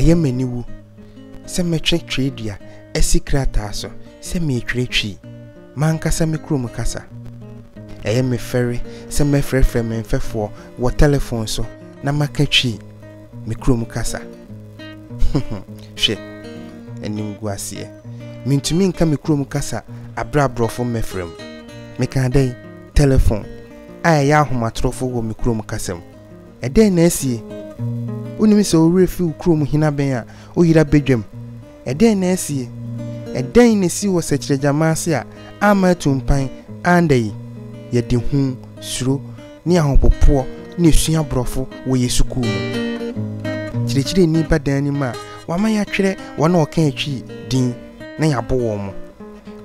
Ɛyɛ me aniwu sɛ mɛtwe twerɛdua asi krataa so sɛ meretwerɛ Twi, m'ankasa me kurom kasa. Ɛyɛ me fɛre sɛ mɛfrɛfrɛ me mfɛfoɔ wɔ tɛlɛfon so na maka Twi, me kurom kasa. Hwɛ animguaseɛ! Mentumi nka me kurom kasa aberɛ a borɔfo mmɛfra mu. Mekaa dɛn? Tɛlɛfon, a ɛyɛ ahomatorofo wɔ me kurom kasa mu. Ɛdɛn na asie? Wunim sɛ wo werɛ fi wo kurom hinabɛn a woyera badwam? Ɛdɛn na asie? Ɛdɛn na esii wɔ sɛkyerɛgyama ase a amma atumpan anda yi? Yɛde hu, suro, ne ahopopoɔ na esua Borɔfo wɔ yɛn sukuu mu. Kyerɛkyerɛni ba dan no mu a, wama yɛatwerɛ wɔn a wɔka Twi din na yɛabɔ wɔn.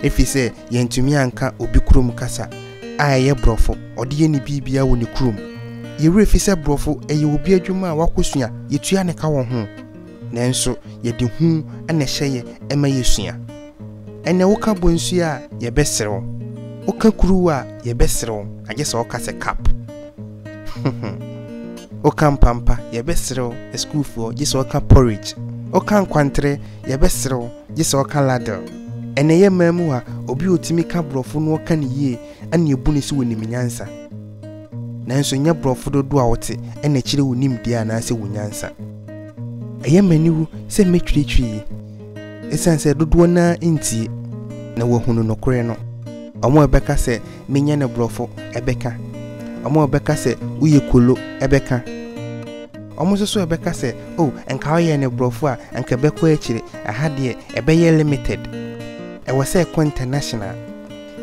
Efisɛ yɛantumi anka obi kurom kasa a ɛyɛ Borɔfo, ɔde yɛ ne biribiara wɔ ne kurom. Yɛn werɛ fi sɛ Borɔfo yɛ obi adwuma a wakɔsua, yɛtua ne ka wɔ ho. Nanso yɛde hu na ɛhyɛ yɛ ma yɛsua. Ɛnnɛ woka bonsua a, yɛbɛsere wo. Woka kuruwa a, yɛbɛsere wo, agye sɛ woka sɛ cup. Woka mpampa, yɛbɛsere wo, asukuufoɔ, gye sɛ woka porridge. Woka nkwantere, yɛbɛsere wo. Gye sɛ ɔka ladle. Ɛnɛ yɛ man mu ha, obi a otumi ka borɔfo na ɔka no yie na yɛbu no sɛ onim nyansa. Nanso nyɛ borɔfo dodoɔ a wote na ɛkyerɛ wo nimdeɛ anaasɛ wo nyansa. Ɛyɛ me aniwu sɛ mɛtwiritwiri yi ɛsiane sɛ dodoɔ no ara ntie na wɔahunu nokorɛ no. Wɔn a ɛbɛka sɛ menyɛ no borɔfo bɛka. Wɔn a ɛbɛka sɛ woyɛ kolo bɛka. Wɔn nso so ɛbɛka sɛ, Oh, nka woyɛɛ no borɔfo a, anka ɛbɛkɔ akyire. Ɛha deɛ, ɛbɛyɛ limited. Ɛwɔ sɛ ɛkɔ international.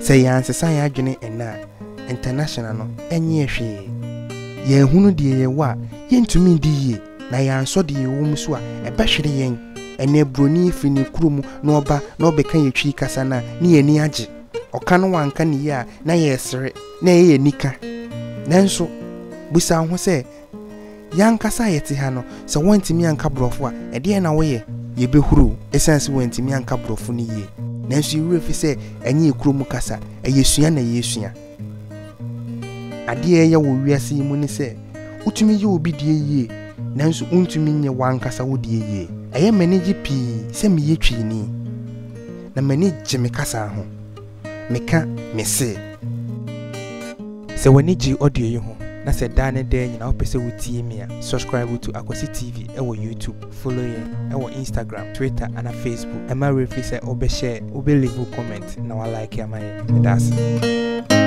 Sɛ yɛansesa yɛn adwene ɛnnɛ a, international no, ɛnyɛ hwee. Yɛanhunu deɛ yɛwɔ a, yɛntumi ndi yie, na yɛansɔ deɛ yɛwɔ mu so a, ɛbɛhwere yɛn. Ɛnnɛ, buroni firi ne kuro mu na ɔba na ɔbɛka yɛn Twi kasa no a, ne yɛn ani agye. Ɔka na wanka no yie a, na yɛresere, na ɛyɛ yɛn anika. Nanso, bisa wo ho sɛ, Yɛn ankasa a yɛte ha no, sɛ woantumi anka Borɔfo a, ɛdeɛn na woyɛ? Yɛbɛhuro ɛsiane sɛ woantumi anka Borɔfo no yie. Nanso yɛn werɛ fi sɛ ɛnyɛ yɛn kurom kasa, ɛyɛ sua na yɛresua. Adeɛ a ɛyɛ wɔ wiase yi mu ne sɛ, wotumi yɛ obi deɛ yie, nanso wontumi nyɛ w'ankasa wo deɛ yie. Ɛyɛ m'anigye pii sɛ meyɛ Twini, na m'ani gye me kasa ho. Meka, mese. Sɛ w'ani gye audio yi ho na sɛ daa ne daa nyinaa wopɛ sɛ wotie me a, subscribe to Akwasi TV wɔ YouTube, follow yɛn wɔ Instagram, Twitter ana Facebook. Mma werɛ mfi sɛ wobɛ share, wobɛ leave wo comment na wa like ama yɛn. Meda ase.